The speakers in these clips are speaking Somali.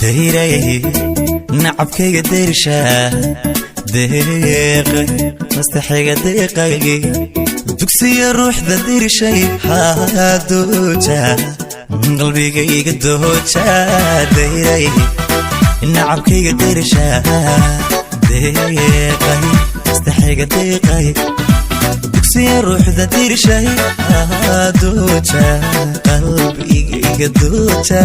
Dayray nacabkayga, dayrsha deeqay, mastaxiga deeqay, dugsiya ruuxda dirshay, dooja qalbigayga, dooja. Dayray nacabkayga, dayrsha deeqay, mastaxiga deeqay, dugsiya ruuxda dirshay, dooja qalbigayga, dooja.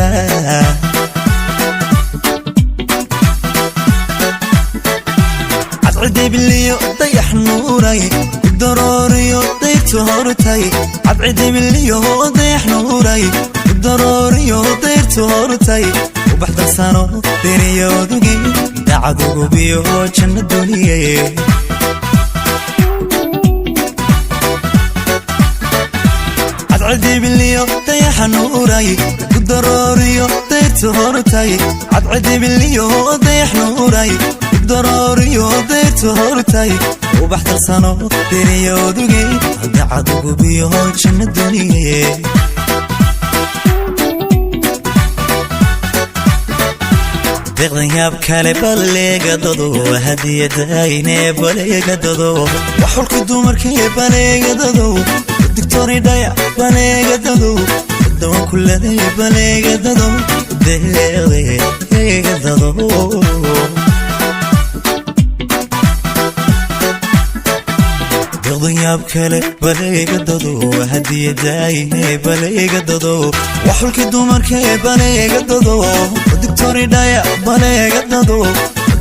Cadcidebiliyo dayax nuuray, kudarooriyo dayrtu hortay. Cadcidebiliyo dayax nuuray, kudarooriyo dayrtu hortay. Ubax darsano deriyodugi, dacadugubiyo janna duniye. Cadcidebiliyo dayaxa nuuray, kudarooriyo dayrtu hortay. Cadcidebiliyo dayax nuuray, darooriyo dayrtu hortay. Ubax darsano deriyodugi, dacadugubiyo janna duniye. Deeqdan yaab kale baleegadado, hadiyadayne baleegadado, waxulka dumarkee baleegadado, digtoridhaya baleegadado, dawan kuladay baleegadado, deeqdeegadado. Deeqdan yaab kale baleegadado, hadiyadayne baleegadado, waxulka dumarkee baleegadado, digtoridhaya baleegadado,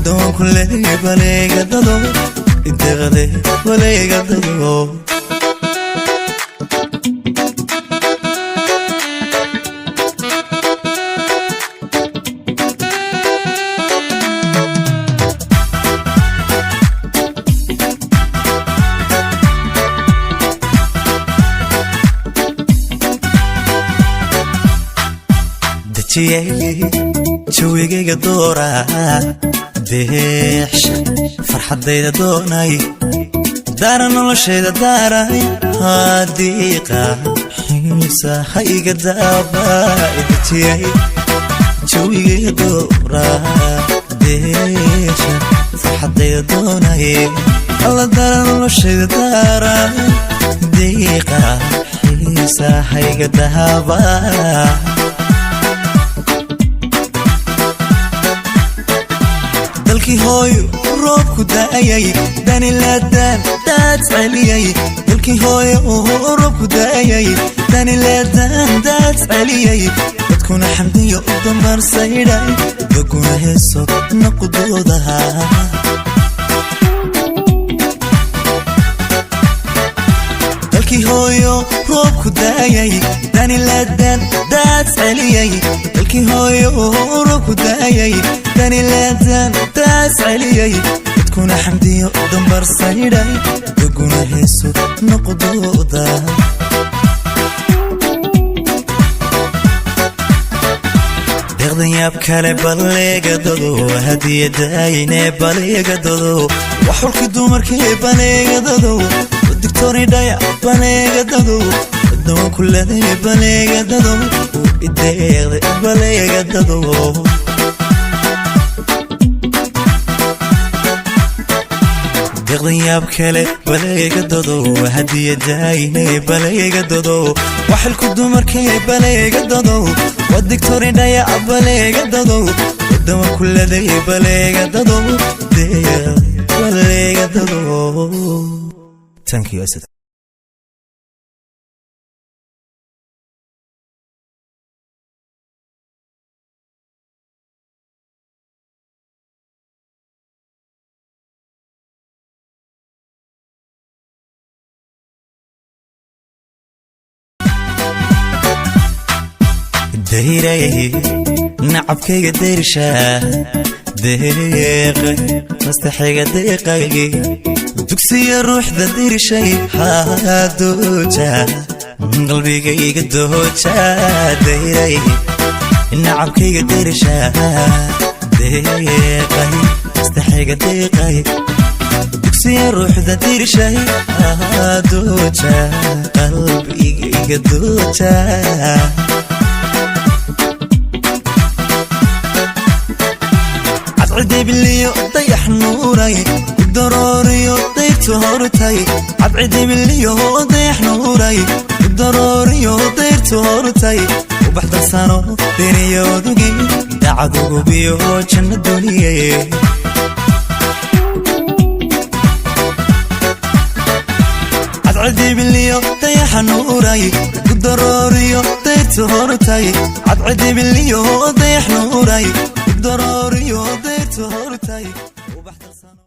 dawan kuley baleegadado, deeqde baleegadado. Dejiyey jawigayga doora, deexsha farxaddayda doonay, daara noloshayda daaray, hadiiqa xiisa hayga daaba. Dejiyey jawigayga doora, deexsha farxaddayda doonay, alla daara noloshayda daaray, diiqa xiisa hayga daaba. Dalkii hooyo roobku daayay, danilaadaan daad celiyay. Dalkii hooyo roobku daayay, danilaadaan daad celiyay. Dadkuna xamdiyo u dambarsaydhay, daguna heeso naqudoodaha. Dalkii hooyo roobku daayay, danilaadaan daad celiyay. Dalkii hooyo roobku daayay, danilaadaan daad celiyay. Dadkuna xamdiyo dambarsaydhay, daguna heeso noqdooda. Deeqdan yaab kale baleegadado, hadiyadayne baleegadado, waxulka dumarkee baleegadado, digtoridhaya baleegadado, dawan kuladay baleegadado, ideeqde baleegadado. Deeqdan yaab kale baleegadado, hadiyadayne baleegadado, waxilku dumarkee baleegadado, wadigtoridhaya baleegadado, dawan kuladay baleegadado, baleegadado. Thank you, Asad. Dayray nacabkayga, dayrsha deeqay, mastaxiga deeqay, dugsiya ruuxda dirshay, dooja qalbigayga, dooja. Dayray nacabkayga, dayrsha deeqay, mastaxiga deeqay, dugsiya ruuxda dirshay, dooja qalbigayga, dooja. Cadcidibiliyo dayax nuuray, darooriyo dayrtu hortay. Cadcidibiliyo dayax nuuray, darooriyo dayrtu hortay. Ubax darsano deriyodugi, dacadugubiyo janna duniye. Cadcidibiliyo dayaxa nuuray, darooriyo dayrtu hortay. Cadcidibiliyo dayax nuuray, darooriyo dayrtu hortay.